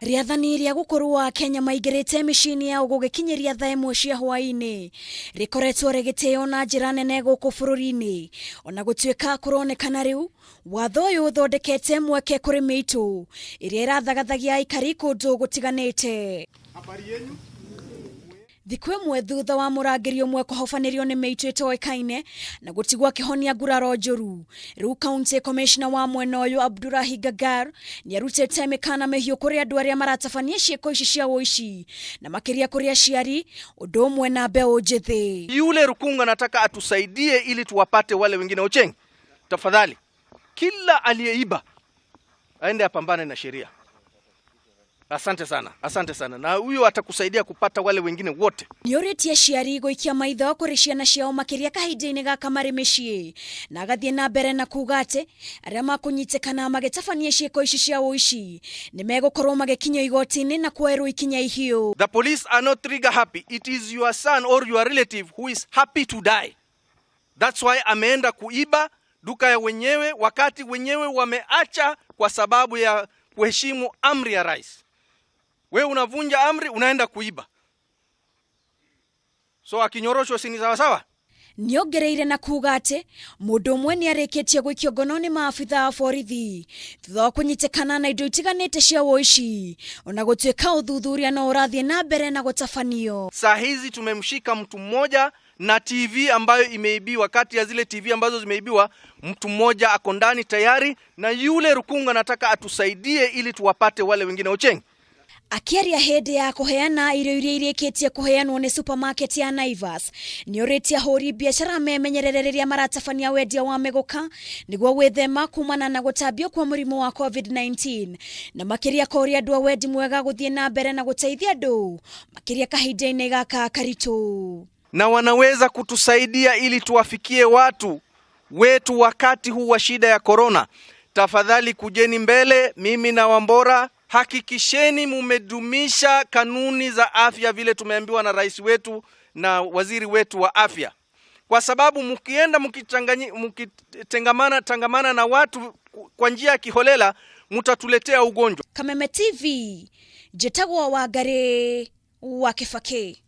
Rĩathani rĩa gũkorwo Akenya maingĩrĩte mĩciĩ-inĩ yao gũgĩkinyĩria thaa 1 cia hwaĩ-inĩ rĩkoretwo rĩgĩtĩo na njĩra nene gũkũ bũrũri-inĩ, ona gũtuĩka kũronekana rĩu watho ũyũ ũthondekete mweke kũrĩ mĩitũ ĩrĩa ĩrathagathagia aikari kũndũ gũtiganĩte. Thikũ ĩmwe thutha wa mũrangĩri ũmwe kũhobanĩrio nĩ mĩitũ ĩtoĩkaine na gũtigwo akĩhonia nguraro njũru, rĩu County Commissioner wa mwena ũyũ Abdurahi Gagar nĩarutĩte mĩkana mĩhiũ kũrĩ andũ arĩa maratabania ciĩko ici cia ũici na makĩria kũrĩ aciari ũndũ ũmwe na mbeũ njĩthĩ. Yule Rukunga nataka atusaidie ili tuwapate wale wengine. Ocheng, tafadhali, kila aliyeiba aende apambane na sheria. Asante sana, asante sana. Na huyo atakusaidia kupata wale wengine wote. Nĩorĩtie aciari gũikia maitho kũrĩ ciana ciao makĩria kahinda-inĩ gaka marĩ mĩciĩ, na agathiĩ na mbere na kuga atĩ arĩa makũnyitĩkana magĩtabania ciĩko ici cia ũici nĩ megũkorwo magĩkinyio igoti-inĩ na kuoerwo ikinya ihiũ. The police are not trigger happy. It is your son or your relative who is happy to die. That's why ameenda kuiba duka ya wenyewe wakati wenyewe wameacha kwa sababu ya kuheshimu amri ya rais. Wewe unavunja amri, unaenda kuiba. So akinyoroshwa si ni sawa sawa? Nĩongereire na kuga atĩ mũndũ ũmwe nĩarĩkĩtie gũikio ngono nĩ maabitha a borithi thutha wa kũnyitĩkana na indo itiganĩte cia ũici, ona gũtuĩka ũthuthuria no ũrathiĩ na mbere na gũtabanio. Saa hizi tumemshika mtu mmoja na TV ambayo imeibiwa. Kati ya zile TV ambazo zimeibiwa, mtu mmoja ako ndani tayari, na yule Rukunga nataka atusaidie ili tuwapate wale wengine. Ocheng. Akĩaria hĩndĩ ya kũheana irio iria irĩkĩtie kũheanwo nĩ supermarket ya Naivas, nĩorĩtie ahũri biacara memenyerere rĩrĩa maratabania wendia wa mĩgũka nĩguo gwĩthema kumana na gũtambio kwa mũrimũ wa COVID-19, na makĩria koria andũ a wendi mwega gũthiĩ na mbere na gũteithia andũ makĩria kahinda-inĩ gaka karitũ. Na wanaweza kutusaidia ili tuwafikie watu wetu wakati huu wa shida ya corona. Tafadhali kujeni mbele, mimi na Wambora, hakikisheni mumedumisha kanuni za afya vile tumeambiwa na rais wetu na waziri wetu wa afya, kwa sababu mkienda mkitengamana tangamana na watu kwa njia ya kiholela mutatuletea ugonjwa. Kameme TV, njĩtagwo Wangari wa Kibaki.